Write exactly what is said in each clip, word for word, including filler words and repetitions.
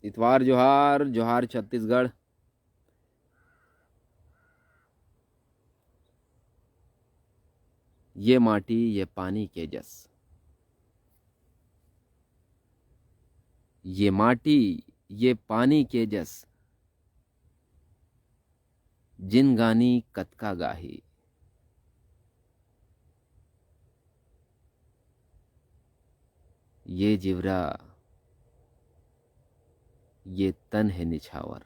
इतवार जोहार, जोहार छत्तीसगढ़। ये माटी, ये पानी के जस, ये माटी, ये पानी के जस, जिनगानी कतका गाही। ये जिवरा, ये तन हे निछावर,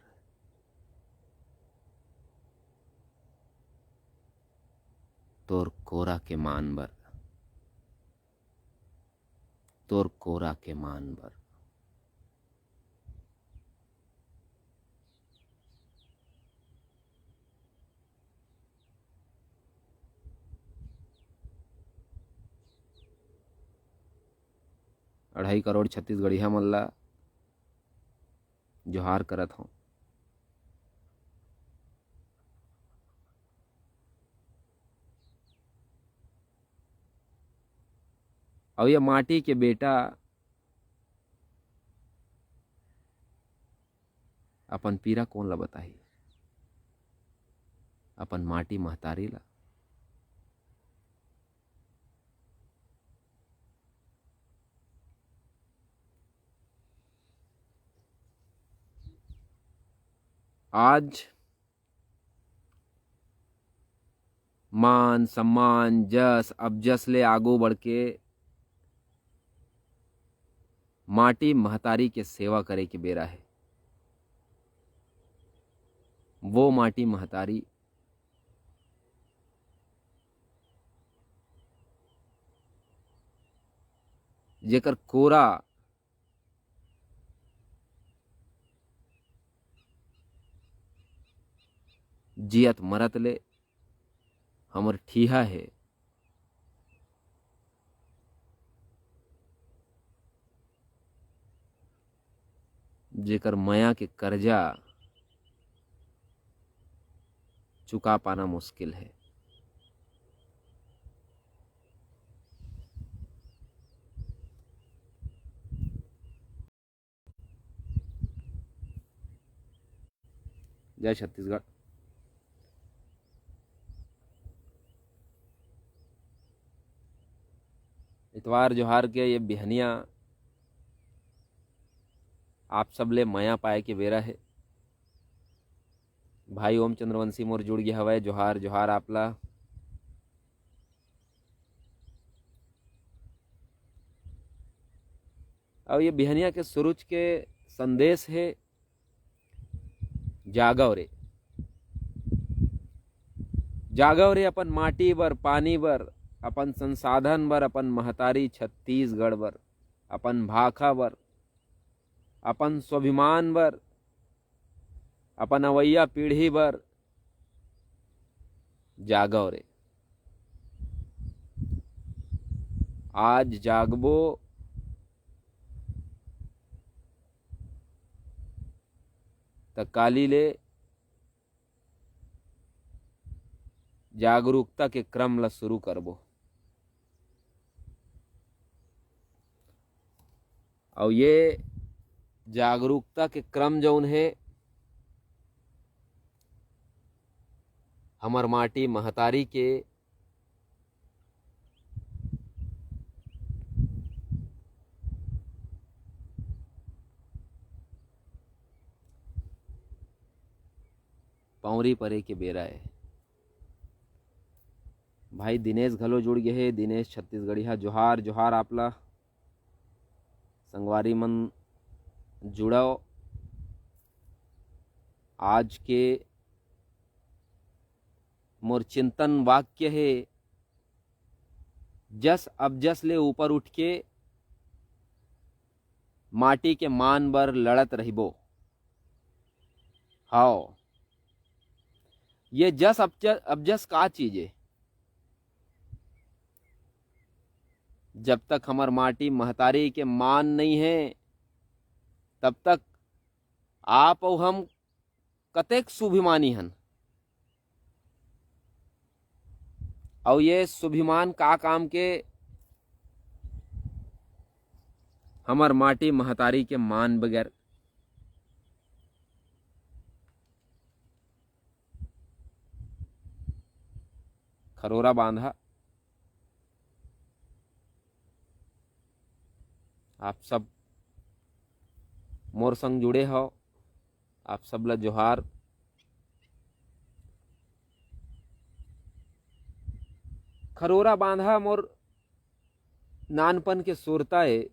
तोर कोरा के मान बर, तोर कोरा के मान बर। अढ़ाई करोड़ छत्तीसगढ़िया मन ला जोहार करत हौं। अउ ये माटी के बेटा अपन पीरा कोन ला बताही? अपन माटी महतारी ला। आज मान, सम्मान, जस, अबजस ले आगू बढ़ के माटी महतारी के सेवा करे के बेरा हे। वो माटी महतारी जेकर कोरा जियत मरत ले हमर ठीहा हे, जेकर मया के करजा चुका पाना मुश्किल हे। जय छत्तीसगढ़। इतवार जोहार के ये बिहनिया आप सब ले मया पाए के बेरा हे। भाई ओम चंद्रवंशी मोर जुड़ गया हवय, जोहार, जोहार आपला। अउ ये बिहनिया के सुरुज के संदेश हे, जागव रे, जागव रे, अपन माटी बर, पानी बर, अपन संसाधन बर, अपन महतारी छत्तीसगढ़ बर, अपन भाखा बर, अपन स्वाभिमान बर, अपन अवइया पीढ़ी बर जागव रे। आज जागबो त काली ले जागरूकता के क्रम ला शुरू करबो। अउ ये जागरूकता के क्रम जौन हे, हमर माटी महतारी के पौंरी परे के बेरा ए। भाई दिनेश घलो जुड़ गे हे। दिनेश छत्तीसगढ़िया, जोहार, जोहार आपला। संगवारी मन जुड़व। आज के मोर चिंतन वाक्य हे, जस अबजस ले ऊपर उठ के माटी के मान बर लड़त रहिबो। हव, ये जस अबज-, अबजस का चीज ए? जब तक हमर माटी महतारी के मान नइ हे, तब तक आप अउ हम कतेक स्वाभिमानी हन। अउ ये स्वाभिमान का काम के, हमर माटी महतारी के मान बगैर। खरोरा बांधा। आप सब मोर संग जुड़े हव, आप सब ला जोहार। खरोरा बांधा मोर नानपन के सुरता ए।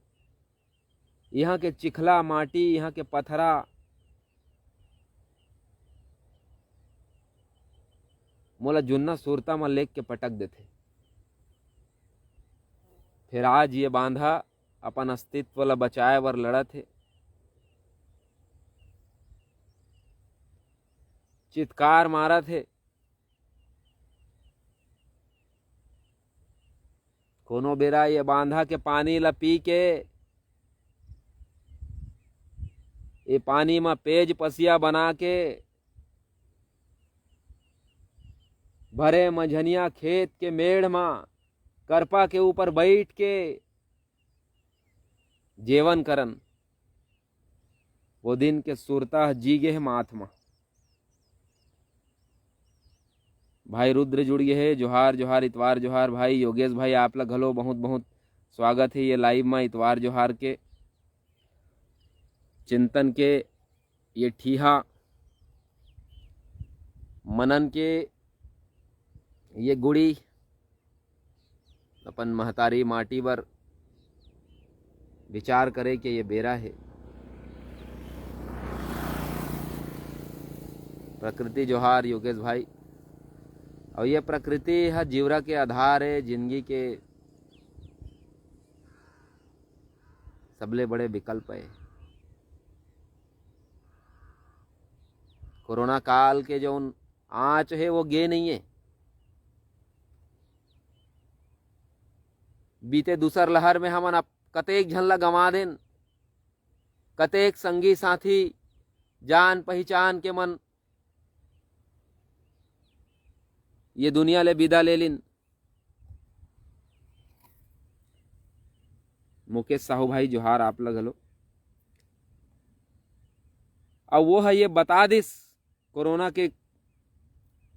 इहाँ के चिखला माटी, इहाँ के पथरा मोला जुन्ना सुरता म लेग के पटक देथे। फेर आज ये बांधा अपन अस्तित्व ला बचाए बर लड़त हे, चित्कार मारत हे। कोनो बेरा ये बांधा के पानी ला पी के, ये पानी म पेज पसिया बना के, भरे मझनिया खेत के मेड़ म करपा के ऊपर बइठ के जेवन करन। वो दिन के सुरता ह जी गे हे माथ म। भाई रुद्र जुड़ गे हे, जोहार, जोहार, इतवार जोहार। भाई योगेश भाई, आप ला घलो बहुत, बहुत स्वागत हे ये live म, इतवार जोहार के। चिंतन के ये ठीहा, मनन के ये गुड़ी, अपन महतारी माटी बर विचार करे के ये बेरा हे। प्रकृति जोहार योगेश भाई। अउ ये प्रकृति ह जीवरा के आधार हे, जिंदगी के सबले बड़े विकल्प हे। कोरोना काल के जौन आँच हे, वो गे नइये। बीते दूसर लहर में हमन अब कतेक झन ला गंवा देन, कतेक संगी साथी, जान पहिचान के मन ये दुनिया ले बिदा ले लिन। मुकेश साहू भाई, जोहार आप ला घलो। अउ वो ह ये बता दिस, कोरोना के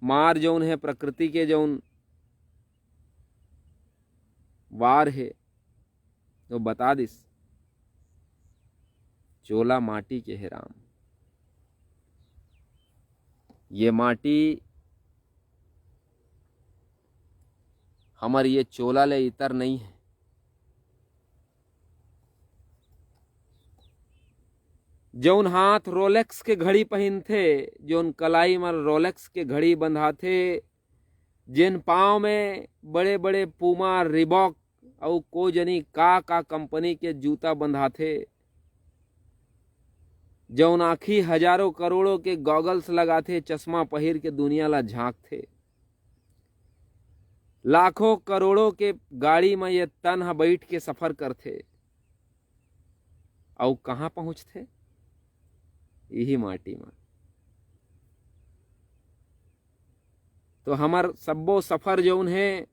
मार जौन हे, प्रकृति के जौन वार हे, तो बता दिस, चोला माटी के हे राम। ये माटी हमर ये चोला ले इतर नइ हे। जौन हाथ रोलेक्स के घड़ी पहिनथे, जौन कलाई म रोलेक्स के घड़ी बंधाथे, जेन पाँव में बड़े-बड़े Puma, Reebok अउ को जनी का-का कंपनी के जूता बंधाथे, जौन आँखी हजारों करोड़ों के goggles लगाथे, चश्मा पहिर के दुनिया ला झांकथे, लाखों करोड़ों के गाड़ी म ये तन ह बइठ के सफर करथे, अउ कहाँ पहुँचथे? इही माटी म। तो हमर सब्बो सफर जौन हे,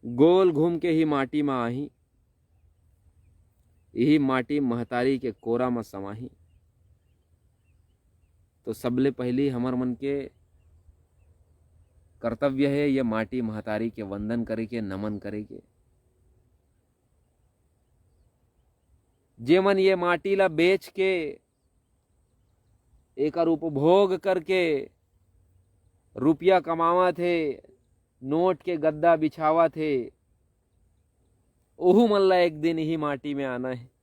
गोल घूम के ही माटी म आही, इही माटी महतारी के कोरा म समाही। तो सबले पहिली हमर मन के कर्तव्य हे, ये माटी महतारी के वंदन करे के, नमन करे के। जेमन ये माटी ला बेच के, एकर उपभोग करके रुपया कमावत हे, नोट के गद्दा बिछावत हे, ओहू मन ला एक दिन इही माटी में आना हे।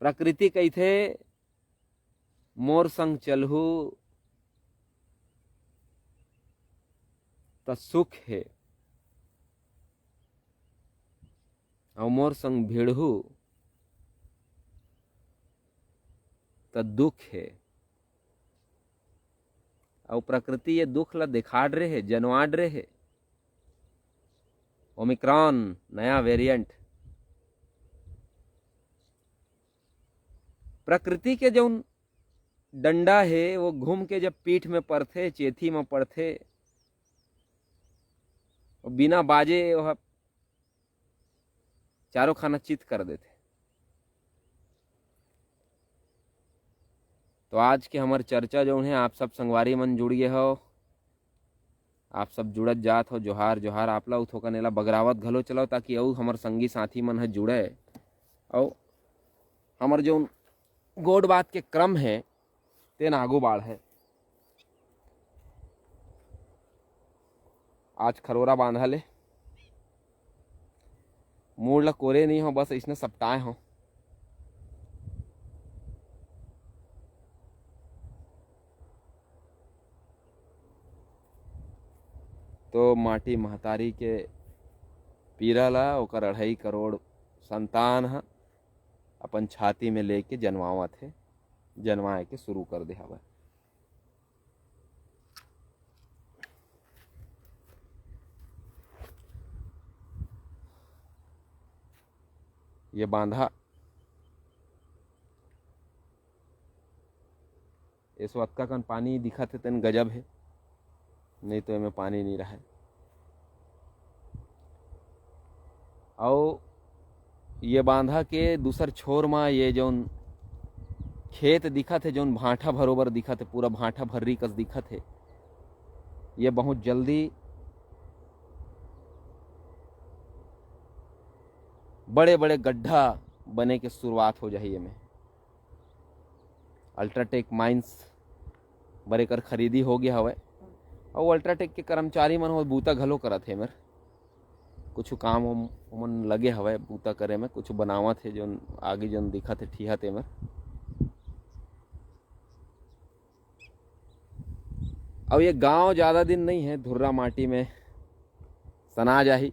प्रकृति कहिथे, "मोर संग चलहू त सुख हे, अउ मोर संग भिड़हू त दुख हे।" अउ प्रकृति ये दुख ला देखाड़ रे हे, जनवाड़ रे हे। ओमिक्रॉन नया variant। प्रकृति के जौन डंडा हे, वो घूम के जब पीठ में पड़थे, चेथी में पड़थे, वो बिना बाजे वो ह चारों खाना चित कर देथे। तो आज के हमर चर्चा जौन हे, आप सब संगवारी मन जुड़ गे हव, आप सब जुड़त जात हव, जोहार जोहार। आप ला थोकन एला बगरावत घलो चलव, ताकि अउ हमर संगी साथी मन ह जुड़े, अउ हमर जौन गोठ बात के क्रम हे, तेन आगू बाढ़े। आज खरोरा बांधा ले मूड़ ला कोरे नइ हों, बस अइसने सपटाए हों। तो माटी महतारी के पीरा ला ओकर अढ़ाई करोड़ संतान ह अपन छाती में लेके जनवावत हे, जनवाए के शुरू कर दे हवय। ये बांधा, एसो अतका कन पानी दिखत हे, तेन गजब हे, नइ तो एमे पानी नइ रहय। अउ ये बांधा के दूसर छोर म ये जौन खेत दिखत हे, जौन भांठा भरोबर दिखत हे, पूरा भांठा भर्री कस दिखत हे, ये बहुत जल्दी बड़े-बड़े गड्ढा बने के शुरुआत हो जाही एमे। अल्ट्राटेक माइंस बर एकर खरीदी हो गया हवय, अउ अल्ट्राटेक के कर्मचारी मन हो बूता घलो करत हे एमेर। कुछ काम ओम-, ओमन लगे हवय बूता करे में, कुछ बनावत हे, जौन आगे जौन दिखत हे ठीहा तेमेर। अउ ये गांव ज्यादा दिन नइ हे, धुर्रा माटी में सना जाही,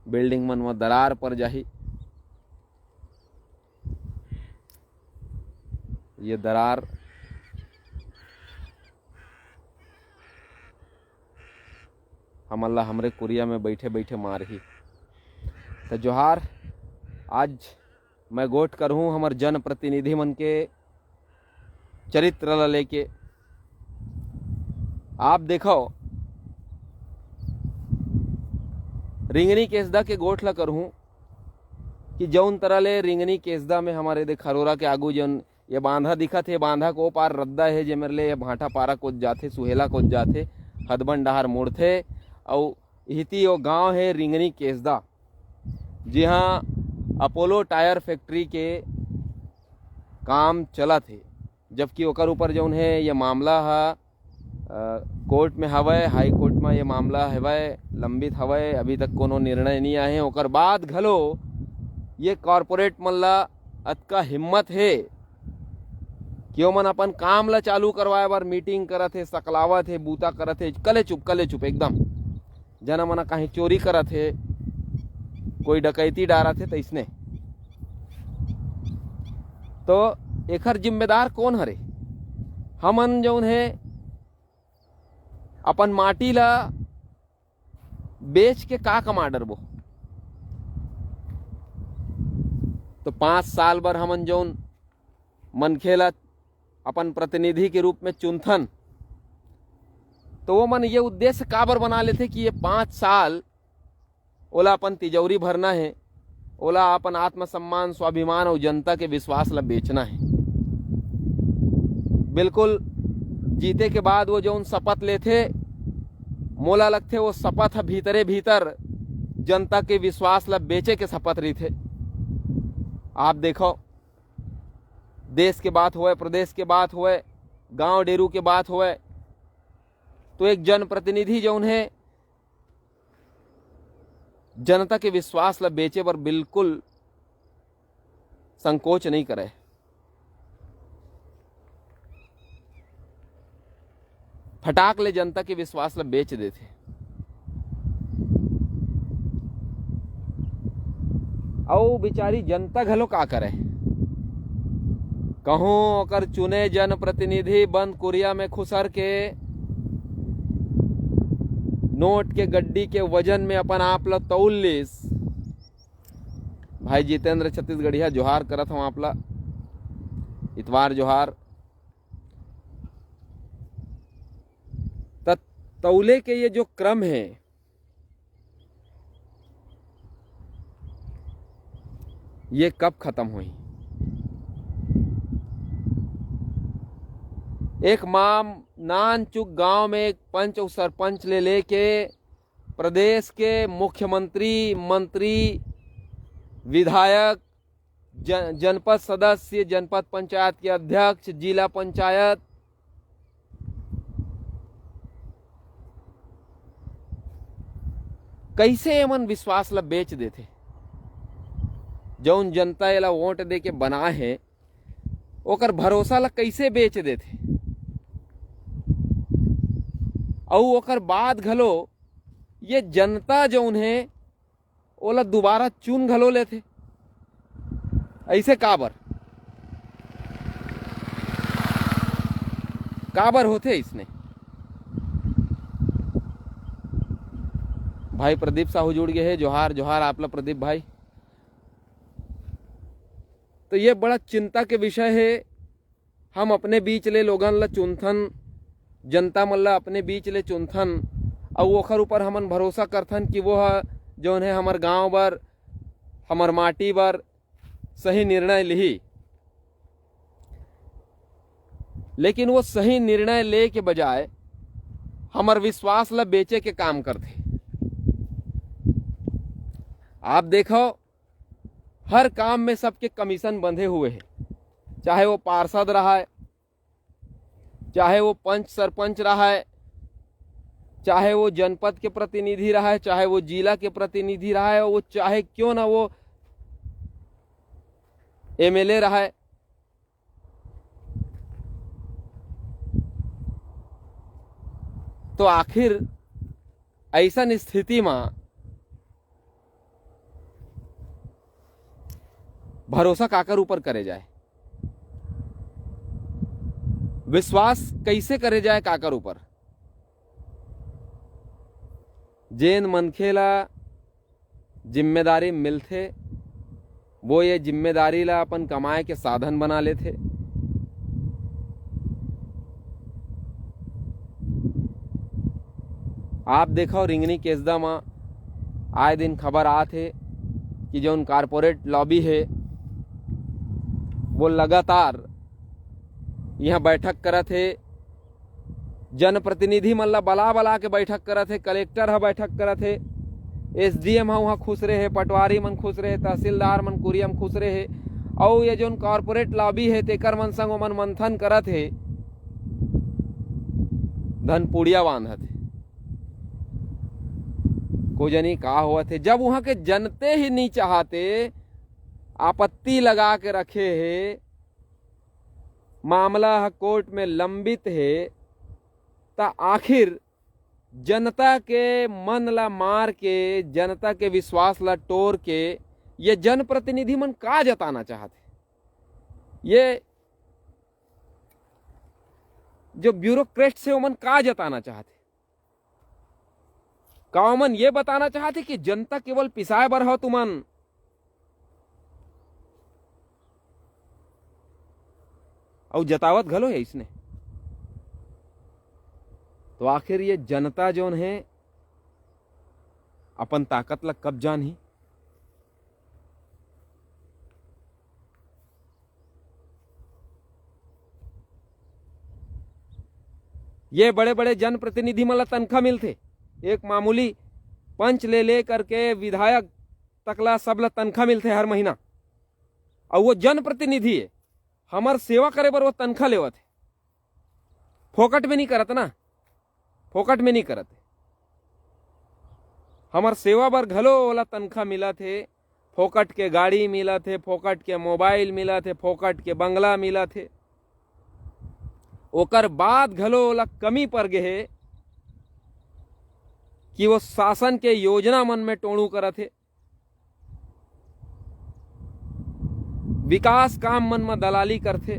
बिल्डिंग मन म दरार पर जाही। ये दरार हमन ला हमरे कुरिया में बइठे बइठे मारही। त जोहार, आज मैं गोठ करहूँ हमर जनप्रतिनिधि मन के चरित्र ला लेके। आप देखव, रिंगनी केसदा के गोठ ला करहूँ कि जौन तरह ले रिंगनी केसदा में हमर एदे खरोरा के आगू जौन ये बांधा दिखत हे, बांधा के ओ पार रद्दा हे, जेमेर ले ये भांठा पारा कोत जाथे, सुहेला कोत जाथे, हदबन डहार मुड़थे, अउ इहिती ओ गांव हे रिंगनी केसदा, जिहां अपोलो टायर फैक्ट्री के काम चलत हे, जबकि ओकर ऊपर जौन हे ये मामला ह, अ, कोर्ट में हवय, हाई कोर्ट में ये मामला हवय, लंबित हवय, अभी तक कोनो निर्णय नइ आए हे। ओकर बाद घलो ये कॉरपोरेट मन ला अतका हिम्मत हे कि ओमन अपन काम ला चालू करवाए बर मीटिंग करत हे, सकलावत हे, बूता करत हे, कले चुप, कले चुप एकदम। जना मना कहीं चोरी करत हे, कोई डकैती डारत हे, तइसने। तो एखर जिम्मेदार कोन हरे? हमन जौन हे अपन माटी ला बेच के का कमा डरबो? तो पाँच साल बर हमन जौन मनखे ला अपन प्रतिनिधि के रूप में चुनथन, तो वो मन ये उद्देश्य काबर बना लेथे कि ये पाँच साल ओला अपन तिजौरी भरना हे, ओला अपन आत्मसम्मान, स्वाभिमान अउ जनता के विश्वास ला बेचना हे। बिल्कुल, जीते के बाद वो जौन शपथ लेथे, मोला लगथे वो शपथ ह भीतरे भीतर जनता के विश्वास ला बेचे के शपथ रहिथे। आप देखो, देश के बात होवय, प्रदेश के बात होवय, गांव डेरू के बात होवय, तो एक जनप्रतिनिधि जौन हे, जनता के विश्वास ला बेचे बर बिल्कुल संकोच नइ करय। फटाक ले जनता के विश्वास ला बेच देथे। अउ बिचारी जनता घलो का करे? कहूं ओकर चुने जनप्रतिनिधि बंद कुरिया में खुसर के नोट के गड्डी के वजन में अपन आप ला तौल लिस। भाई जितेंद्र छत्तीसगढ़िया, जोहार करत हूं आप ला, इतवार जोहार। त तौले के ये जो क्रम हे, ये कब खत्म होही? एक माम नानचुक गांव में एक पंच अउ सरपंच ले लेके प्रदेश के मुख्यमंत्री, मंत्री, विधायक, जन-, जनपद सदस्य, जनपद पंचायत के अध्यक्ष, जिला पंचायत, कइसे एमन विश्वास ला बेच देथे? जौन जनता एला वोट दे के बनाए हे, ओकर भरोसा ला कइसे बेच देथे? अउ ओकर बाद घलो ये जनता जौन हे, ओला दोबारा चुन घलो लेथे। अइसे काबर? काबर होथे अइसने? भाई प्रदीप साहू जुड़ गए हे। जोहार, जोहार आप ला प्रदीप भाई। तो ये बड़ा चिंता के विषय हे। हम अपने बीच ले लोगन ला चुनथन, जनता मन ला अपने बीच ले चुनथन, अउ ओखर ऊपर हमन भरोसा करथन कि वो ह जौन हे हमर गांव बर, हमर माटी बर सही निर्णय लिही। लेकिन वो सही निर्णय ले के बजाय हमर विश्वास ला बेचे के काम करथे। आप देखो, हर काम में सबके कमीशन बंधे हुए हे, चाहे वो पार्षद रहा है, चाहे वो पंच सरपंच रहा है, चाहे वो जनपद के प्रतिनिधि रहा है, चाहे वो जिला के प्रतिनिधि रहा है, वो चाहे क्यों ना वो एमएलए रहा है। तो आखिर ऐसन स्थिति में भरोसा काकर ऊपर करे जाए? विश्वास कैसे करे जाए काकर ऊपर? जेन मनखे ला जिम्मेदारी मिलथे, वो ये जिम्मेदारी ला अपन कमाए के साधन बना लेथे। आप देखो, रिंगनी केसदा म आए दिन खबर आत हे कि जौन कॉरपोरेट लॉबी हे, वो लगातार यहाँ बैठक करत हे, जनप्रतिनिधि मन ला बला बला के बैठक करत हे, कलेक्टर ह बैठक करत हे, एसडीएम ह उहाँ खुसरे हे, पटवारी मन खुसरे हे, तहसीलदार मन कुरिया म खुसरे हे, अउ ये जौन कॉरपोरेट लॉबी हे तेकर मन संग ओमन मंथन करत हे, धनपुड़िया बांधत हे। को जनी का होवत हे, जब उहाँ के जनते ही नहीं चाहते, आपत्ति लगा के रखे हे, मामला ह कोर्ट में लंबित हे, त आखिर जनता के मन ला मार के, जनता के विश्वास ला टोर के ये जनप्रतिनिधि मन का जताना चाहत हे? ये जो ब्यूरोक्रेट्स हे, ओमन का जताना चाहत हे? का ओमन ये बताना चाहत हे कि जनता केवल पिसाए बर हो तुमन? अउ जतावत घलो हे इसने। तो आखिर ये जनता जौन हे, अपन ताकत ला कब जानही? ये बड़े-बड़े जनप्रतिनिधि मन ला तनखा मिलथे, एक मामूली पंच ले, ले करके विधायक तक ला, सब ला तनखा मिलथे हर महीना। अउ वो जनप्रतिनिधि हे, हमर सेवा करे बर वो तनखा लेवत हे, फोकट में नहीं करत ना, फोकट में नहीं करत हे। हमर सेवा बर घलो ओला तनखा मिलत हे, फोकट के गाड़ी मिलत हे, फोकट के मोबाइल मिलत हे, फोकट के बंगला मिलत हे। ओकर बाद घलो ओला कमी पर गे हे कि वो शासन के योजना मन में टोणू करत हे, विकास काम मन में दलाली करथे।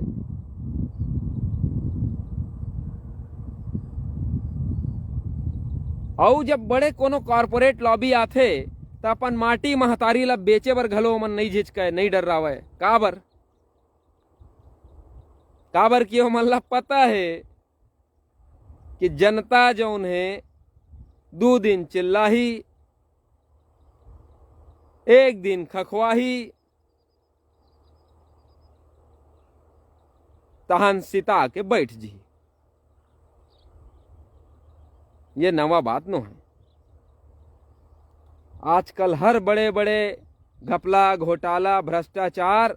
अउ जब बड़े कोनो कॉरपोरेट लॉबी आथे, त अपन माटी महतारी ला बेचे बर घलो ओमन नइ झिझकय, नइ डर्रावय। काबर? काबर कि ओमन ला पता हे कि जनता जौन हे, दू दिन चिल्लाही, एक दिन खखवाही, तहन सिता के बैठ जी। ये नवा बात नो है। आजकल हर बड़े बड़े घपला, घोटाला, भ्रष्टाचार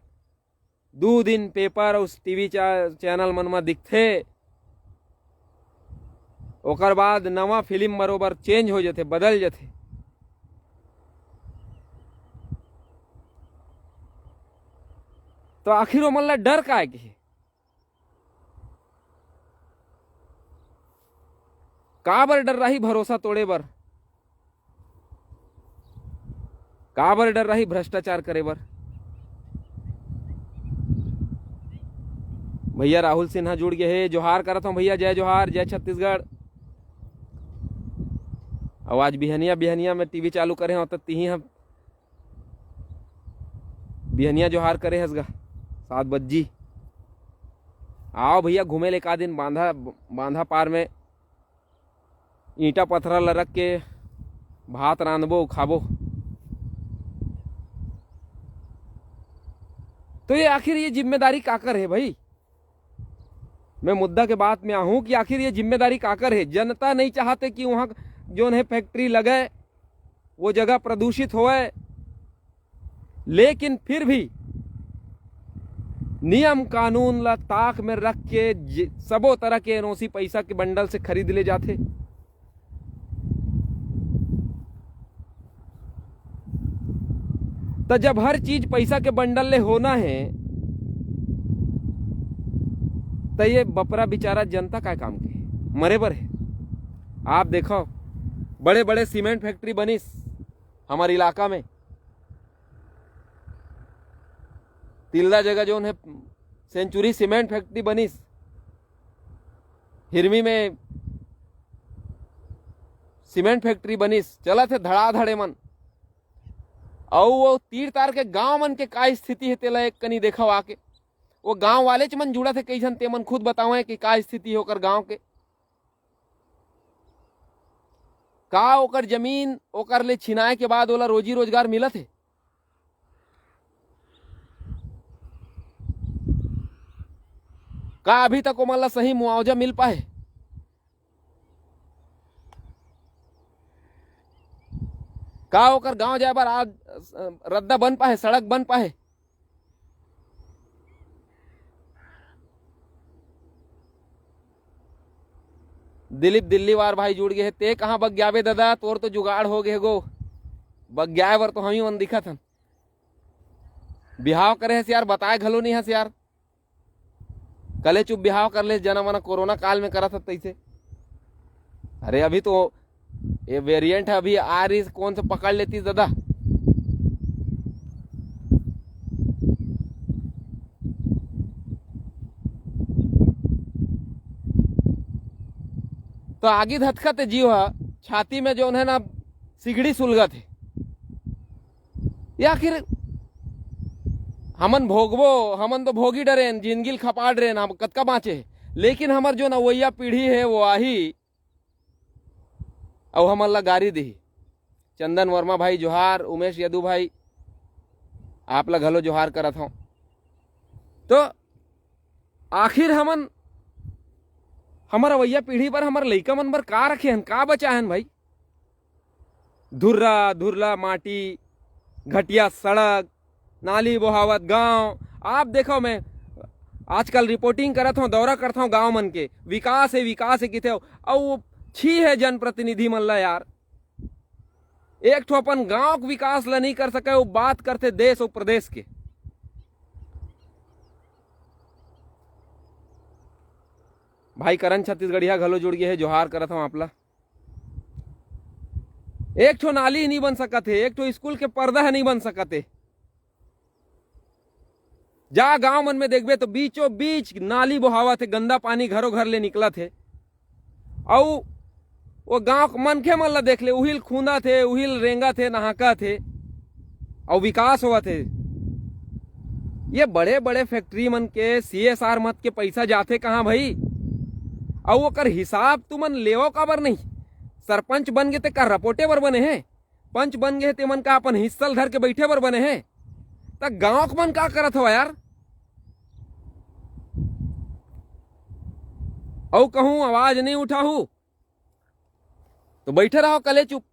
दू दिन पेपर अउ टीवी चैनल मन म दिखथे। ओकर बाद नवा फिल्म बरोबर चेंज हो जथे, बदल जथे। तो आखिर ओमन ला डर काय के हे? काबर डर रही भरोसा तोड़े बर? काबर डर रही भ्रष्टाचार करे बर? भैया राहुल सिन्हा जुड़ गए हे, जोहार करत हूँ भैया, जय जोहार, जय छत्तीसगढ़। अउ आज बिहनिया बिहनिया में टीवी चालू करे हो तो तिही हम बिहनिया जोहार करे हस गा, सात बज्जी। आओ भैया घूमे ले का दिन बांधा, बांधा पार में ईंटा पथरा ल रख के भात रांधबो खाबो। तो ये आखिर ये जिम्मेदारी काकर है भाई? मैं मुद्दा के बात में आहूं कि आखिर ये जिम्मेदारी काकर है? जनता नहीं चाहते कि वहां जोन है फैक्ट्री लगे, वो जगह प्रदूषित होए, लेकिन फिर भी नियम कानून ला ताक में रख के ज-, सबो तरह के एनओसी पैसा के बंडल से खरीद ले जाथे। त जब हर चीज पैसा के बंडल ले होना है, त ये बपरा बेचारा जनता का काम के मरे बर है? आप देखो, बड़े बड़े सीमेंट फैक्ट्री बनिस हमारे इलाका में, तिल्दा जगह जोन है सेंचुरी सीमेंट फैक्ट्री बनिस, हिरमी में सीमेंट फैक्ट्री बनिस, चलत हे धड़ाधड़ एमन। अउ वो तीर तार के गांव मन के का स्थिति हे, तेला एक कनी देखव आके। वो गांव वालेच मन जुड़त हे कई झन, ते मन खुद बतावंय कि का स्थिति हे ओकर गांव के। का ओकर जमीन ओकर ले छिनाए के बाद ओला रोजी रोजगार मिलत हे? का अभी तक ओमन ला सही मुआवजा मिल पाए? का ओकर गांव जाए बर आज, अ, रद्दा बन पाए, सड़क बन पाए? दिलीप दिल्लीवार भाई जुड़ गए हे। ते कहाँ बग्याबे ददा, तोर तो जुगाड़ हो गए गो। बग्याए बर तो हम ही मन दिखत हन। बिहाव करे हस यार, बताए घलो नहीं हस यार। कले चुप बिहाव कर ले, जना मना कोरोना काल में करत हत तैसे। अरे अभी तो ये वेरिएंट है, अभी आ रही, कौन से पकड़ लेती दादा। तो आगी धतका ते जीव ह, छाती में जोन है ना, सिगड़ी सुलगत है। ये आखिर हमन भोगबो, हमन तो भोगी डरेन, जिंदगी ल खपा डरेन, हम कतका बाँचे हे। लेकिन हमर जोन अवइया पीढ़ी हे, वो आही, अउ हमन ला गारी दिही। चंदन वर्मा भाई जोहार, उमेश यदु भाई, आप ला घलो जोहार करत हौं। तो आखिर हमन, हमर अवइया पीढ़ी बर, हमर लइका मन बर का रखे हन, का बचाए हन भाई? धुर्रा धुर्रा माटी, घटिया सड़क, नाली बोहावत गांव। आप देखो, मैं आजकल रिपोर्टिंग करत हौं, दौरा करत हौं गांव मन के, विकास हे, विकास हे किथे, अउ वो छी हे जनप्रतिनिधि मन ला यार। एक ठो अपन गांव के विकास ला नहीं कर सके, वो बात करथे देश अउ प्रदेश के। भाई करण छत्तीसगढ़िया घलो जुड़ गए हे, जोहार करत हौं आप ला। एक ठो नाली नहीं बन सकत हे, एक ठो स्कूल के पर्दा ह नहीं बन सकत हे। जा गांव मन में देखबे तो बीचों बीच नाली बोहावत हे, गंदा पानी घरों घर ले निकलत हे। अउ वो गांव के मनखे मन ला देख ले, उहिल खूंदत हे, उहिल रेंगत हे, नहाकत हे, अउ विकास होवत हे। ये बड़े बड़े फैक्ट्री मन के सीएसआर मद के पैसा जाथे कहाँ भाई? अउ ओकर हिसाब तुमन लेवो काबर नहीं? सरपंच बन गे ते का रपोटे बर बने हे? पंच बन गे हे, तेमन का अपन हिस्सा ल धर के बैठे बर बने हे? त गांव के मन का करत हवा यार? अउ कहूं आवाज नहीं उठाहू, तो बैठे रहो कले चुप।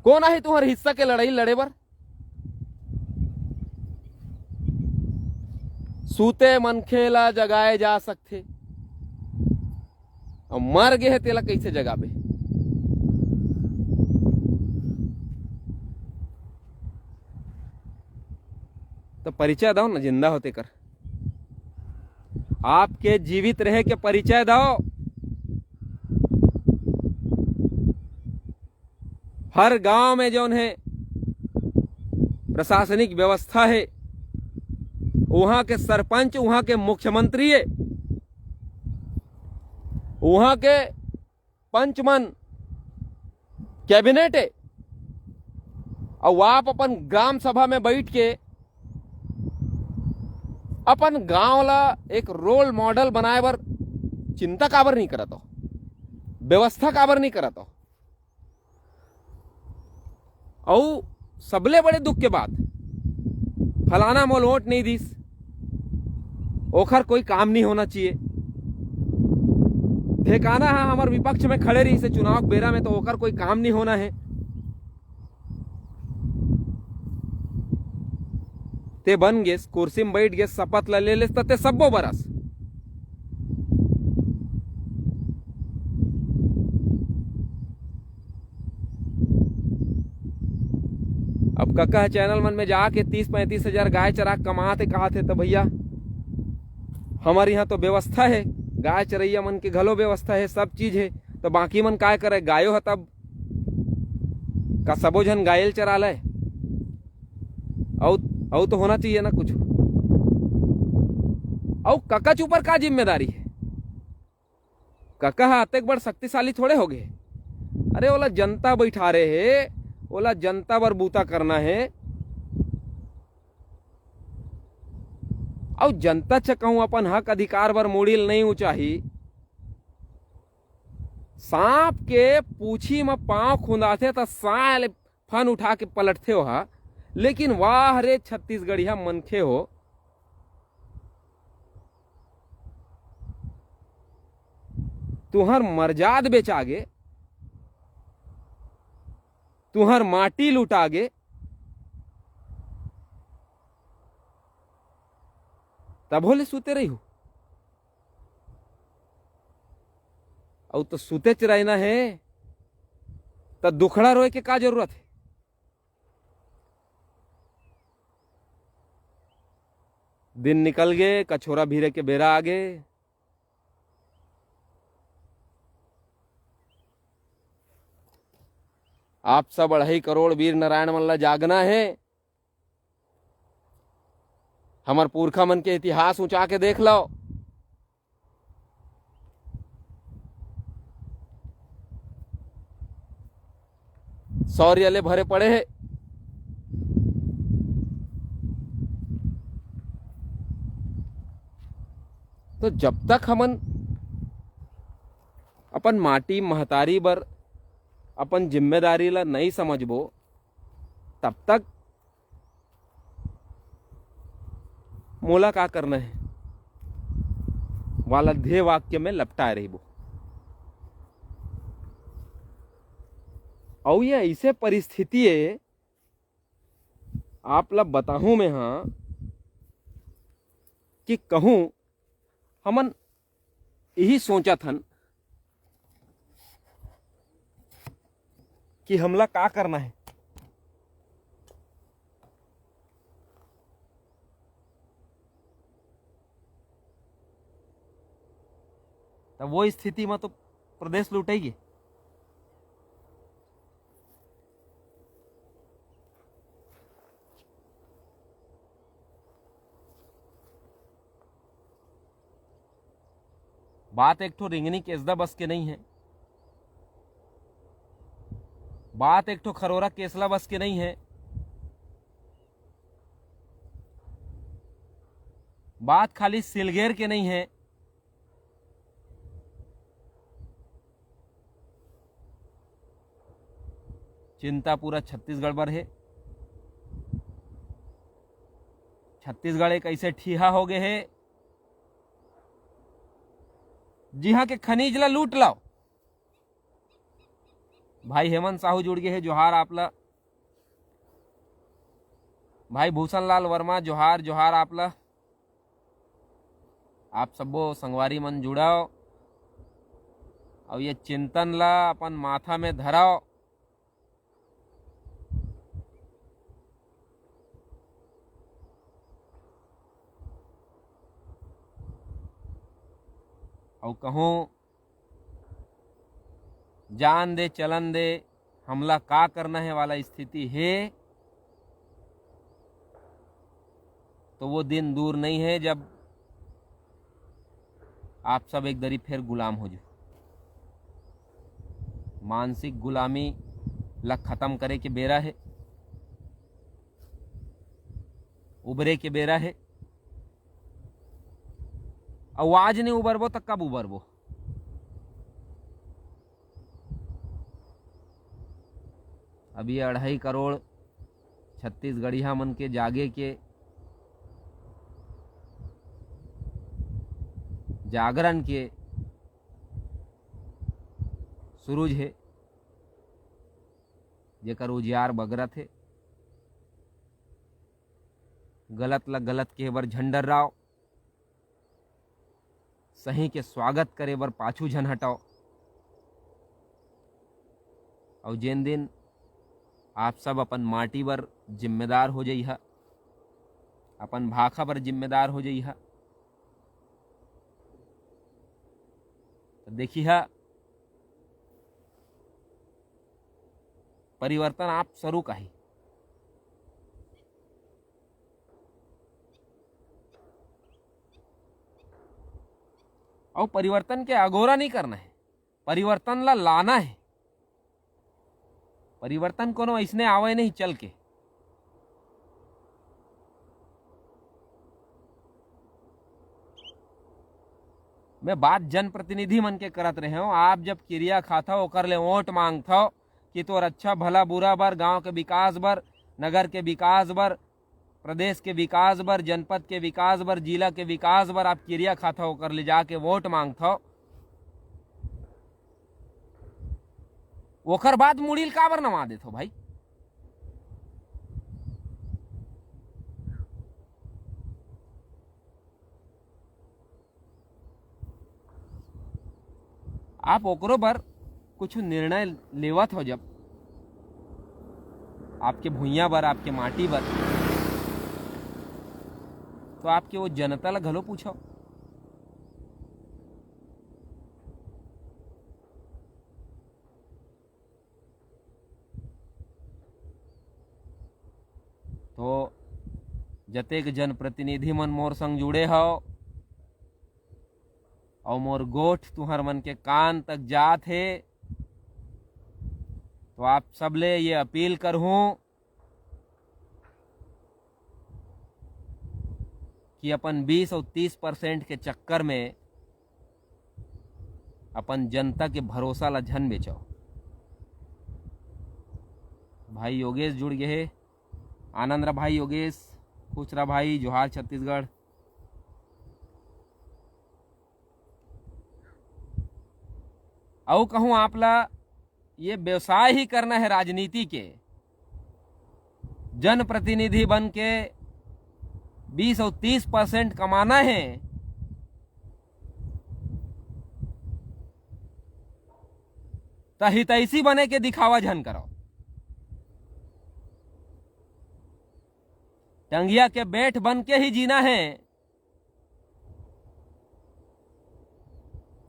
कौन आहे तुम्हारे हिस्सा के लड़ाई लड़े बर? सूते मनखे ला जगाए जा सकथे, अउ मर गे हे, तेला कइसे जगाबे? तो परिचय दव ना, जिंदा हो तेकर। आपके जीवित रहे के परिचय दव। हर गांव में जौन हे प्रशासनिक व्यवस्था हे, उहां के सरपंच, उहां के मुख्यमंत्री हे, उहां के पंच मन, कैबिनेट हे, अउ आप अपन ग्राम सभा में बैठ के अपन गांव ला एक रोल मॉडल बनाए बर चिंता काबर नहीं करत हो, व्यवस्था काबर नहीं करत हो? अउ सबले बड़े दुख के बात, फलाना मोल वोट नहीं दिस, ओखर कोई काम नहीं होना चाहिए। ठेकाना है हमर विपक्ष में खड़े रही से चुनाव के बेरा में, तो ओकर कोई काम नहीं होना है। ते बन गेस, कुर्सी में बैठ गेस, शपथ ला ले लेस, त ते सब्बो बरस। अब कका ह चैनल मन में जाके तीस पैंतीस हजार गाय चरा के कमात हे, कहत हे, तो भैया, हमर यहाँ तो व्यवस्था है, गाय चरैया मन के घलो व्यवस्था है, सब चीज है, तो बाकी मन काय करे? गायो ह तब का सबो झन गायल चरा ले? अउ, अउ तो होना चाहिए ना कुछ। अउ ककच ऊपर का जिम्मेदारी है? कका ह अतेक बड़ शक्तिशाली थोड़े हो गए। अरे, ओला जनता बैठारे हे, ओला जनता बर बूता करना है। अउ जनता च कहूं अपन हक अधिकार बर मुड़ी ल नहीं उचाही। सांप के पूछी म पांव खुंदाथे त साले फन उठा के पलटथे ओहा। लेकिन वाह रे छत्तीसगढ़िया मनखे हो, तुहर मरजाद बेचागे, तुहर माटी लुटागे, तभो ले सुते रहिहू। अउ तो सुतेच रहिना हे, त दुखड़ा रोए के का जरूरत हे? दिन निकल गे, कछोरा भीरे के बेरा आ गे। आप सब अढ़ाई करोड़ वीर नारायण मन ला जागना हे। हमर पुरखा मन के इतिहास उंचा के देख लव। शौर्य ले भरे पड़े हे। तो जब तक हमन अपन माटी महतारी बर अपन जिम्मेदारी ला नहीं समझबो, तब तक मोला का करना है वाला ध्येय वाक्य में लपटाए रहिबो। अउ ये ऐसे परिस्थिति हे, आप ला बताहूं मैं, हां, कि कहूं हमन यही सोचत हन कि हमला का करना है। तब वो स्थिति में तो प्रदेश लुटेगी। बात एक ठो रिंगनी केसदा बस के नहीं है, बात एक ठो खरोरा केसला बस के नहीं है, बात खाली सिलगेर के नहीं है। चिंता पूरा छत्तीसगढ़ बर हे। छत्तीसगढ़ एक ऐसे ठीहा हो गए हे, जिहां के खनिज ला लूट लाव। भाई हेमंत साहू जुड़ गे हे, जोहार आप ला। भाई भूषण लाल वर्मा, जोहार, जोहार आप ला। आप सब्बो संगवारी मन जुड़व अउ ये चिंतन ला अपन माथा में धरव। अउ कहूं जान दे, चलन दे, हमला का करना हे वाला स्थिति हे, तो वो दिन दूर नहीं है जब आप सब एक दरी फिर गुलाम हो जाओ। मानसिक गुलामी ला खत्म करे के बेरा हे, उबरे के बेरा हे। अउ आज नहीं उबरबो त कब उबरबो? अभी अढ़ाई करोड़ छत्तीसगढ़िया मन के जागे के, जागरण के सुरुज हे, जेकर उजियार बगरत हे। गलत ला गलत कहे बर झन डर्राव, सही के स्वागत करे बर पाछू झन हटव। अउ जेन दिन आप सब अपन माटी बर जिम्मेदार हो जइहा, अपन भाखा बर जिम्मेदार हो जइहा, त देखिहा, परिवर्तन आप सरुक आही। अउ परिवर्तन के अगोरा नहीं करना हे, परिवर्तन ला लाना हे। परिवर्तन कोनो अइसने आवय नहीं चल के। मैं बात जनप्रतिनिधि मन के करत रहे हूं। आप जब किरिया खाथव, ओकर ले वोट मांगथव कि तोर अच्छा भला बुरा बर, गांव के विकास बर, नगर के विकास बर, प्रदेश के विकास बर, जनपद के विकास बर, जिला के विकास बर आप किरिया खाथव, ओकर ले जाके वोट मांगथव, ओकर बाद मुड़ील काबर नवा देथव भाई? आप ओकरो बर कुछ निर्णय लेवत हो, जब आपके भुइयां बर, आपके माटी बर, तो आपके वो जनता ला घलो पूछो। तो जतेक जनप्रतिनिधि मन मोर संग जुड़े हव, अउ मोर गोठ तुहर मन के कान तक जात हे, तो आप सबले ये अपील करहूं कि अपन बीस अउ तीस परसेंट के चक्कर में अपन जनता के भरोसा ला झन बेचव। भाई योगेश जुड़ गे हे, आनंद रहा भाई योगेश, खुश रहा भाई, जोहार छत्तीसगढ़। अउ कहूं आप ला ये व्यवसाय ही करना हे राजनीति के, जनप्रतिनिधि बन के बीस अउ तीस परसेंट कमाना हे, त हितैषी बने के दिखावा झन करो। टंगिया के बेठ बन के ही जीना हे,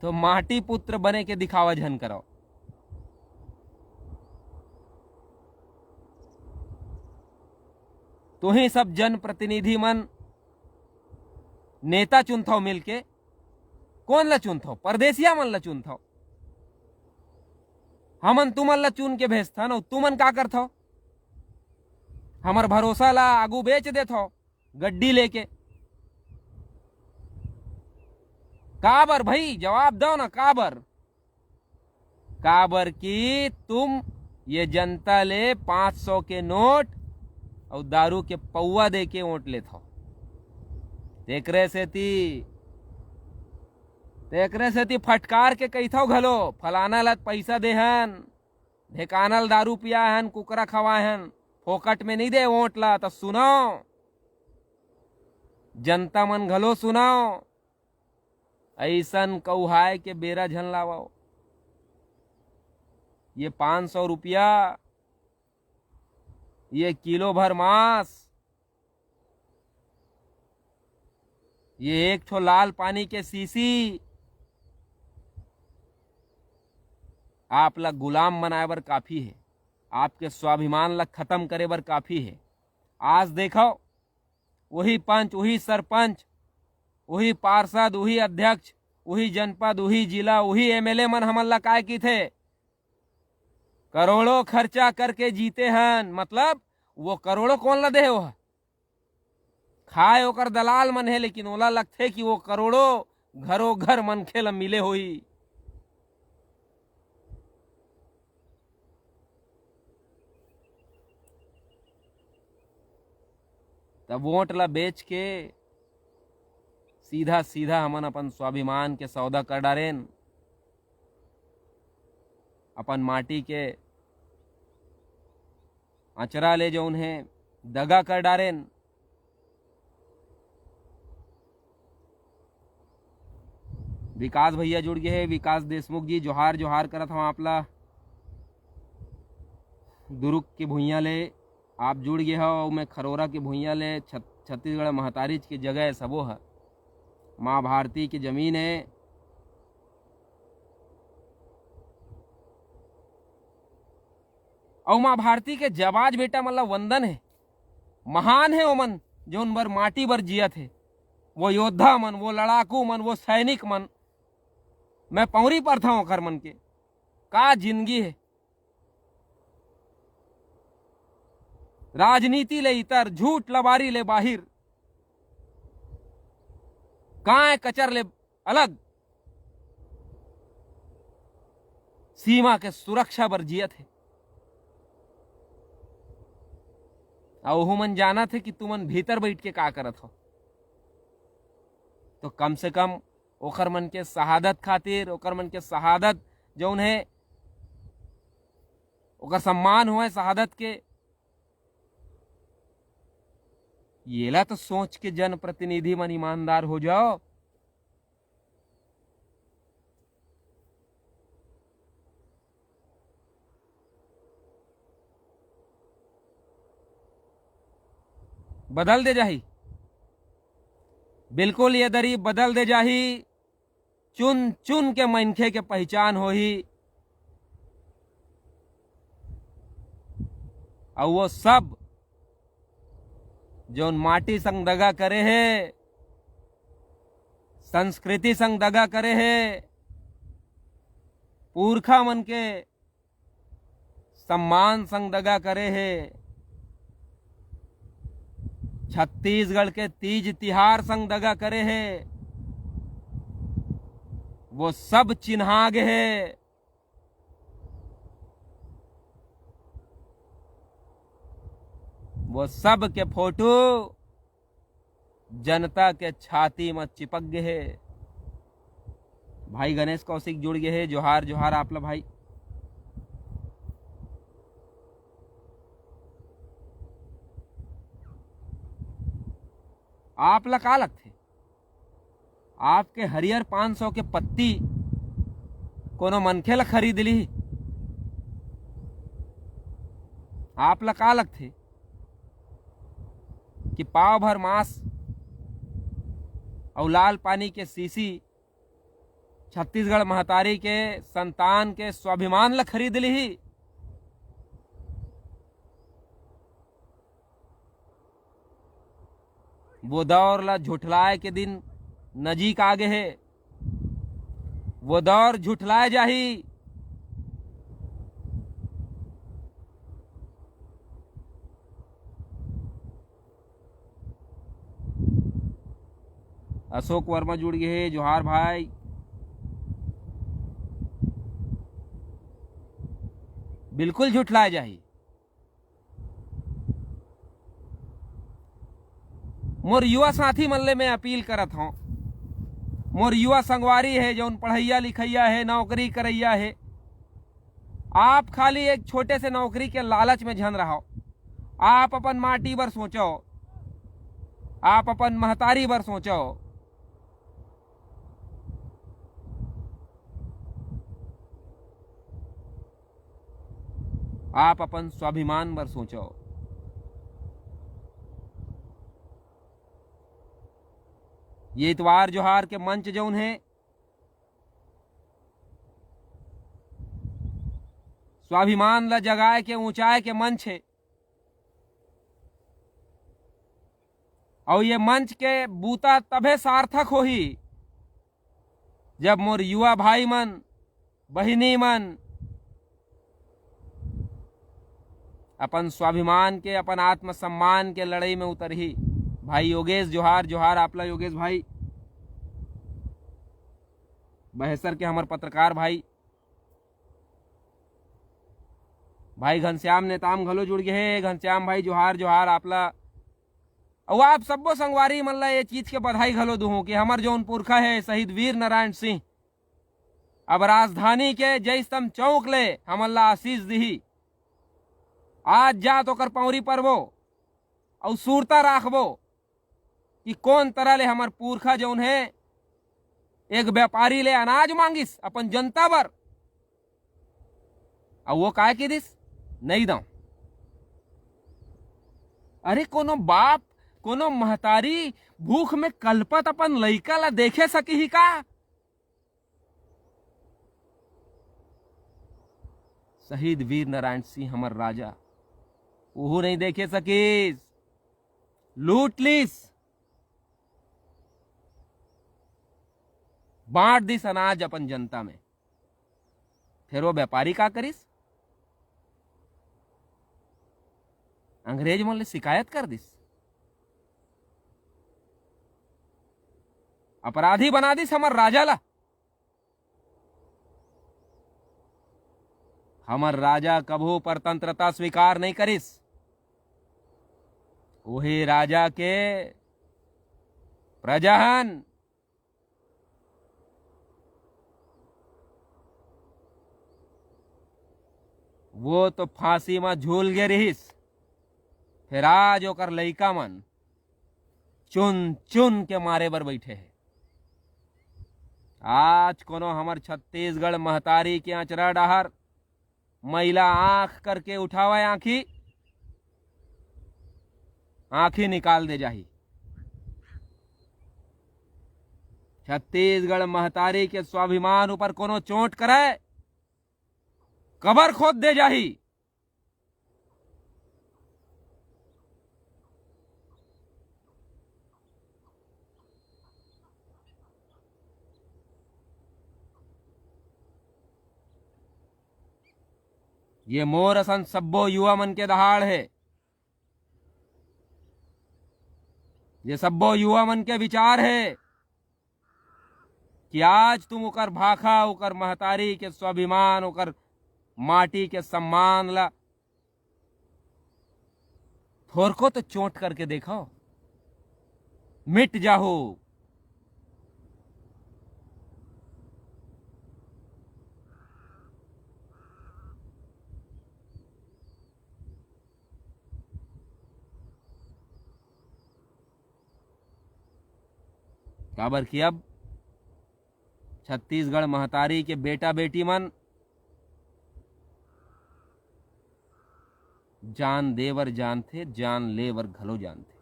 तो माटी पुत्र बने के दिखावा झन करो। तुही सब जनप्रतिनिधि मन नेता चुनथव मिलके, कोन ला चुनथव? परदेसिया मन ला चुनथव। हमन तुमन ला चुन के भेजथन, अउ तुमन का करथव? हमर भरोसा ला आगू बेच देथव गड्डी लेके। काबर भाई, जवाब दव ना, काबर? काबर कि तुम ये जनता ले पाँच सौ के नोट अउ दारू के पौवा दे के वोट लेथव। तेकरे सेती त एकरे सेती फटकार के कहिथव घलो, फलाना ल पइसा देहन, ढेकाना ल दारू पियाहन, कुकरा खवाहन, फोकट में नइ दे वोट ला। त सुनव, जनता मन घलो सुनव, अइसन कउहाय के बेरा झन लावव। ये पाँच सौ रुपया, ये किलो भर मांस, ये एक ठो लाल पानी के शीशी आप ला गुलाम बनाए बर काफी हे, आपके स्वाभिमान ला खत्म करे बर काफी हे। आज देखव, वही पंच, वही सरपंच, वही पार्षद, वही अध्यक्ष, वही जनपद, वही जिला, वही एमएलए मन हमन ला काय किथे, करोड़ों खर्चा करके जीते हन। मतलब वो करोड़ों कोन ला दे हे? वो खाए ओकर दलाल मन हे, लेकिन ओला लगथे कि वो करोड़ों घरो घर मनखे ला मिले होही। तब वोट ला बेच के सीधा सीधा हमन अपन स्वाभिमान के सौदा कर डारेन, अपन माटी के अचरा ले जौन हे दगा कर डारेन। विकास भैया जुड़ गए हे, विकास देशमुख जी, जोहार, जोहार करत हव आप ला। दुरुग के भुइयां ले आप जुड़ गए हव, अउ मैं खरोरा के भुइयां ले, छत-, छत्तीसगढ़ महतारीच के जगह हे, सबो ह माँ भारती के जमीन हे। अउ माँ भारती के जबाज बेटा मन ला वंदन हे, महान हे ओमन, जौन बर माटी बर जियत हे। वो योद्धा मन, वो लड़ाकू मन, वो सैनिक मन, मैं पौरी परथंव ओकर मन के। का जिंदगी हे, राजनीति ले इतर, झूठ लबारी ले बाहिर, काय कचर ले अलग, सीमा के सुरक्षा बर जियत हे। अउ ओहू मन जानत हे कि तुमन भीतर बइठ के का करत हव। तो कम से कम ओकर मन के शहादत खातिर, ओकर मन के शहादत जौन हे, ओकर सम्मान होय शहादत के, येला तो सोच के जनप्रतिनिधि मन ईमानदार हो जाव। बदल दे जाही, बिल्कुल ये दरी बदल दे जाही। चुन चुन के मनखे के पहिचान होही, अउ वो सब जौन माटी संग दगा करे हे, संस्कृति संग दगा करे हे, पुरखा मन के सम्मान संग दगा करे हे, छत्तीसगढ़ के तीज तिहार संग दगा करे हे, वो सब चिन्हा गे हे। वो सब के फोटो जनता के छाती म चिपक गे हे। भाई गणेश कौशिक जुड़ गे हे, जोहार, जोहार आप ला भाई। आप ला का लगथे, आपके हरियर पाँच सौ के पत्ती कोनो मनखे ला खरीद ली? आप ला का लगथे कि पाव भर मांस अउ लाल पानी के शीशी छत्तीसगढ़ महतारी के संतान के स्वाभिमान ला खरीद लिही? वो दौर ला झुठलाए के दिन नजीक आ गे हे। वो दौर झुठलाए जाही। अशोक वर्मा जुड़ गे हे, जोहार भाई। बिल्कुल झुठलाए जाही। मोर युवा साथी मन ले मैं अपील करत हौं, मोर युवा संगवारी हे, जौन पढ़इया लिखइया हे, नौकरी करइया हे, आप खाली एक छोटे से नौकरी के लालच में झन रहव। आप अपन माटी बर सोचव, आप अपन महतारी बर सोचव, आप अपन स्वाभिमान बर सोचव। ये इतवार जोहार के मंच जौन हे, स्वाभिमान ला जगाए के, ऊंचाए के मंच हे। अउ ये मंच के बूता तभे सार्थक होही, जब मोर युवा भाई मन, बहिनी मन अपन स्वाभिमान के, अपन आत्मसम्मान के लड़ाई में उतरही। भाई योगेश, जोहार, जोहार आपला योगेश भाई, बहेसर के हमर पत्रकार भाई। भाई घनश्याम नेताम घलो जुड़ गे हे। घनश्याम भाई, जोहार, जोहार आपला। अउ आप सब्बो संगवारी मन ला ये चीज के बधाई घलो दूहूं कि हमर जौन पुरखा हे शहीद वीर नारायण सिंह, अब राजधानी के जय स्तंभ चौक ले हमन ला आशीष दिही। आज जात ओकर पौरी परबो अउ सुरता राखबो कि कोन तरह ले हमर पुरखा जौन हे, एक व्यापारी ले अनाज मांगिस अपन जनता बर, अउ वो काय कहिस, "नइ दंव।" अरे, कोनो बाप, कोनो महतारी भूख में कलपत अपन लइका ला देखे सकही का? शहीद वीर नारायण सिंह, हमर राजा, ओहू नइ देखे सकिस, लूट लिस, बांट दिस अनाज अपन जनता में। फेर वो व्यापारी का करिस? अंग्रेज मन ले शिकायत कर दिस, अपराधी बना दिस हमर राजा ला। हमर राजा कभू परतंत्रता स्वीकार नइ करिस। उही राजा के प्रजा हन, वो तो फांसी म झूल गे रिहिस, फेर आज ओकर लइका मन चुन चुन के मारे बर बइठे हे। आज कोनो हमर छत्तीसगढ़ महतारी के अंचरा डहर महिला आंख करके उठावय आंखी, आंखी निकाल दे जाही। छत्तीसगढ़ महतारी के स्वाभिमान ऊपर कोनो चोट करय, कबर खोद दे जाही। ये मोर असन सब्बो युवा मन के दहाड़ हे, ये सब्बो युवा मन के विचार हे कि आज तुम ओकर भाखा, ओकर महतारी के स्वाभिमान, ओकर माटी के सम्मान ला थोरको तो चोट करके देखो, मिट जाहू। काबर कि अब छत्तीसगढ़ महतारी के बेटा बेटी मन जान दे बर जानथे, जान ले बर घलो जानथे।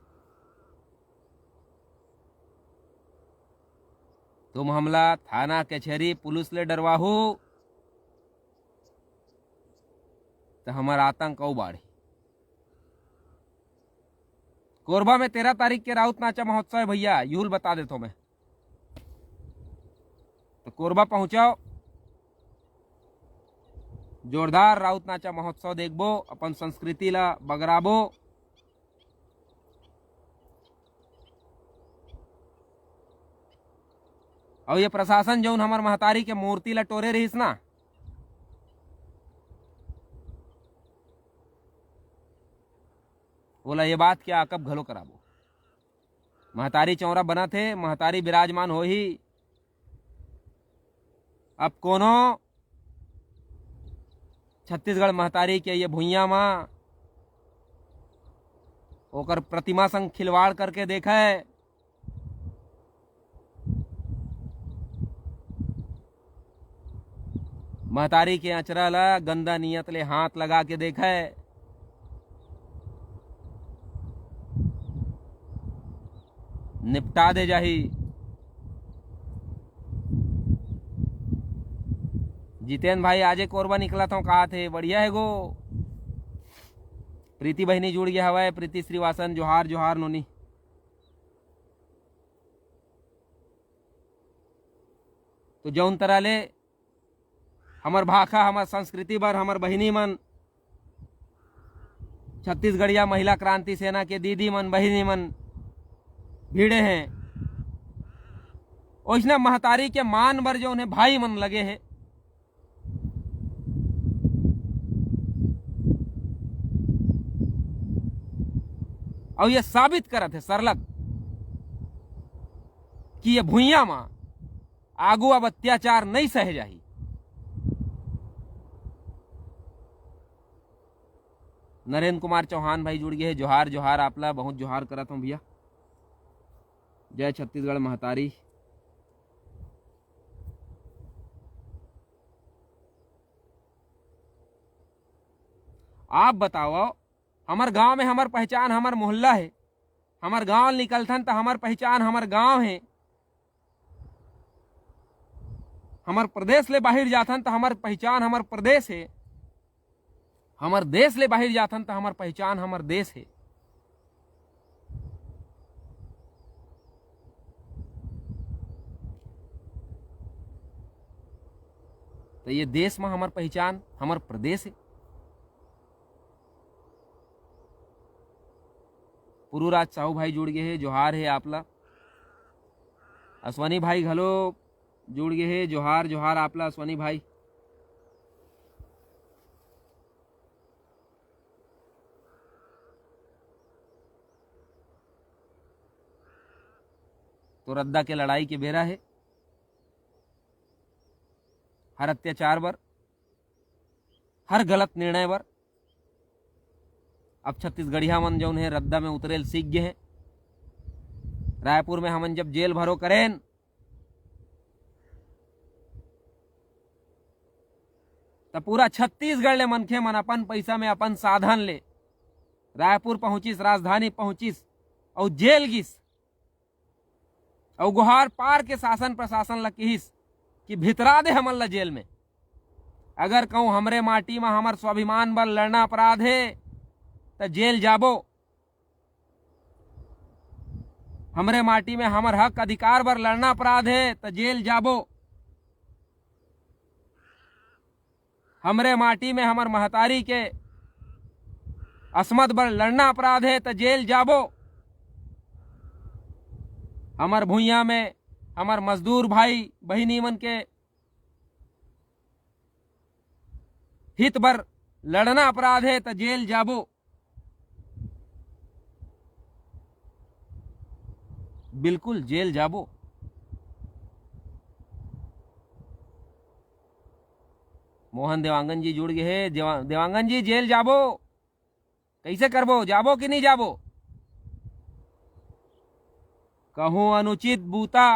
तुम हमला थाना कचहरी पुलिस ले डरवाहू, त हमर आतंक अउ बाढ़ही। कोरबा में तेरह तारीख के राउत नाचा महोत्सव हे भैया, यूल बता देथों मैं। तो कोरबा पहुंचव, जोरदार राउत नाचा महोत्सव देखबो, अपन संस्कृति ला बगराबो। अउ ये प्रशासन जौन हमर महतारी के मूर्ति ला टोरे रहिस ना, ओला ये बात के आकब घलो कराबो। महतारी चौरा बनत हे, महतारी विराजमान होही, अब कोनो छत्तीसगढ़ महतारी के ये भुइयां म ओकर प्रतिमा संग खिलवाड़ करके देखय, महतारी के अचरा ला गंदा नियत ले हाथ लगा के देखय, निपटा दे जाही। जितेन भाई, आजे कोरबा निकलत हंव, कहाथे, बढ़िया हे गो। प्रीति बहिनी जुड़ गे हवय, प्रीति श्रीवासन, जोहार, जोहार नोनी। तो जौन तरह ले हमर भाखा, हमर संस्कृति बर हमर बहिनी मन, छत्तीसगढ़िया महिला क्रांति सेना के दीदी मन, बहिनी मन भिड़े हें, ओइसने महतारी के मान बर जौन हे भाई मन लगे हे। अउ ये साबित करत हे सरलग कि ये भुइयां म आगू अब अत्याचार नइ सहे जाही। नरेंद्र कुमार चौहान भाई जुड़ गे हे, जोहार, जोहार, आप ला बहुत जोहार करत हंव भैया। जय छत्तीसगढ़ महतारी। आप बतावव, हमर गांव में हमर पहचान, हमर मोहल्ला हे, हमर गांव निकलथन त हमर पहचान हमर गांव हे, हमर प्रदेश ले बाहिर जाथन त हमर पहचान हमर प्रदेश हे, हमर देश ले बाहिर जाथन त हमर पहचान हमर देश हे। त ये देश म हमर पहचान हमर प्रदेश हे। पुरुराज साहू भाई जुड़ गे हे, जोहार हे आप ला। अश्वनी भाई घलो जुड़ गे हे, जोहार, जोहार आप ला अश्वनी भाई। तो रद्दा के लड़ाई के बेरा हे। हर अत्याचार बर, हर गलत निर्णय बर अब छत्तीसगढ़िया मन जौन हे रद्दा में उतरेल सीख गे हे। रायपुर में हमन जब जेल भरो करेन, त पूरा छत्तीसगढ़ ले मनखे मन अपन पैसा में, अपन साधन ले रायपुर पहुंचिस, राजधानी पहुंचिस अउ जेल गिस। अउ गोहार पार के शासन प्रशासन ल किहिस कि भितरा दे हमन ल जेल में। अगर कहूं हमरे माटी म हमर स्वाभिमान बर लड़ना अपराध हे, त जेल जाबो। हमरे माटी में हमर हक अधिकार बर लड़ना अपराध हे, त जेल जाबो। हमरे माटी में हमर महतारी के असमत बर लड़ना अपराध हे, त जेल जाबो। हमर भुइयां में हमर मजदूर भाई बहिनी मन के हित बर लड़ना अपराध हे, त जेल जाबो। बिल्कुल जेल जाबो। मोहन देवांगन जी जुड़ गे हे। देवा-, देवांगन जी, जेल जाबो, कइसे करबो, जाबो कि नहीं जाबो? कहूं अनुचित बूता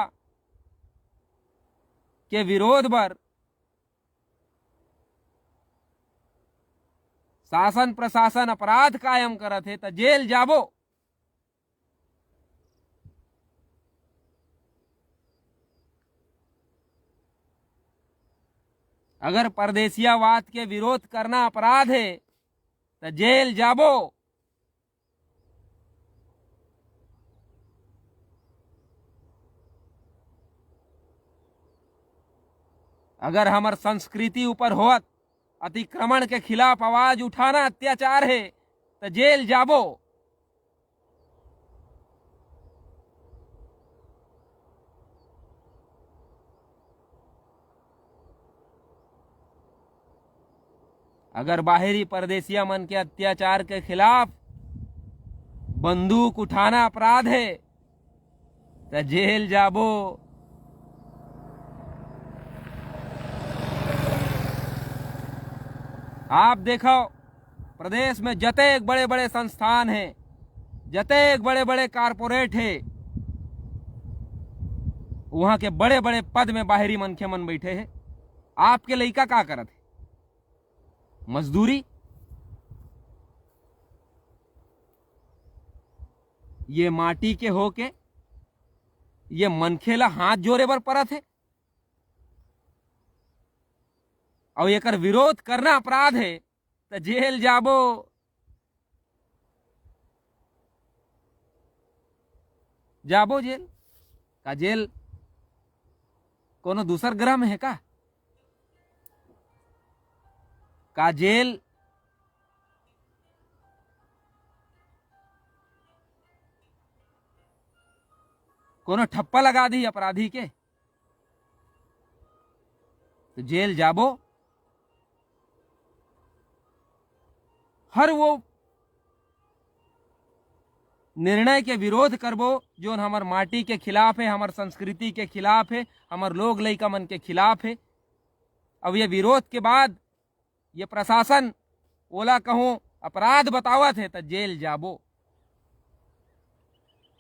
के विरोध बर शासन प्रशासन अपराध कायम करत हे, त जेल जाबो। अगर परदेसियावाद के विरोध करना अपराध हे, त जेल जाबो। अगर हमर संस्कृति ऊपर होवत अतिक्रमण के खिलाफ आवाज उठाना अत्याचार हे, त जेल जाबो। अगर बाहरी परदेसिया मन के अत्याचार के खिलाफ बंदूक उठाना अपराध हे, त जेल जाबो। आप देखव, प्रदेश में जतेक बड़े-बड़े संस्थान हे, जतेक बड़े-बड़े corporate हे, उहाँ के बड़े-बड़े पद में बाहिरी मनखे मन बइठे हे। आपके लइका का करत हे? मजदूरी। ये माटी के होके ये मनखे ला हाथ जोरे बर परत हे। अउ एकर विरोध करना अपराध हे, त जेल जाबो, जाबो जेल। का जेल कोनो दूसर ग्रह में हे का? का जेल कोनो ठप्पा लगा दी अपराधी के? त जेल जाबो। हर वो निर्णय के विरोध करबो, जोन हमर माटी के खिलाफ हे, हमर संस्कृति के खिलाफ हे, हमर लोग लइका मन के खिलाफ हे। अब ये विरोध के बाद ये प्रशासन ओला कहूँ अपराध बतावत हे, त जेल जाबो।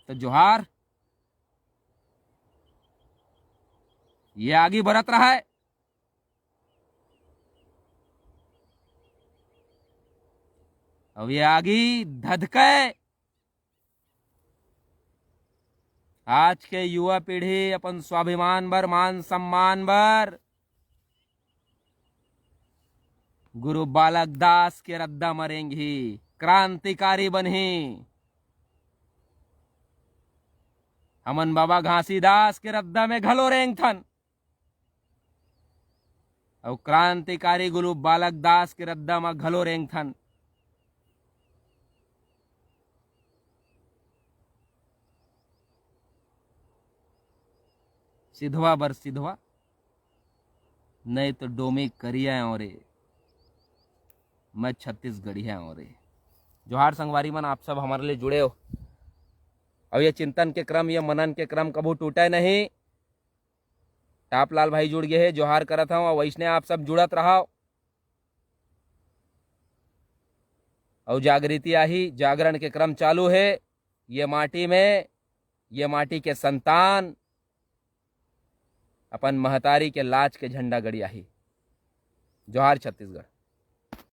त जोहार, ये आगी बरत रहय। अब ये आगी धधकय। आज के युवा पीढ़ी अपन स्वाभिमान बर, मान सम्मान बर गुरु बालक दास के रद्दा म रेंगही, क्रांतिकारी बनही। हमन बाबा घासीदास के रद्दा में घलो रेंगथन। अउ क्रांतिकारी गुरु बालक दास के रद्दा म घलो रेंगथन। सिधवा बर सिधवा, नहीं तो डोमी करिया हो रे, मैं छत्तीसगढ़िया हो रे। जोहार संगवारी मन, आप सब हमर ले जुड़े हो। अब ये चिंतन के क्रम, ये मनन के क्रम कभू टूटे नहीं। टापलाल भाई जुड़ गए हे, जोहार करत हव। अउ वइसने आप सब जुड़त रहव। अउ जागृति आही, जागरण के क्रम चालू हे। ये माटी में, ये माटी के संतान अपन महतारी के लाज के झंडा गड़ियाही। जोहार छत्तीसगढ़।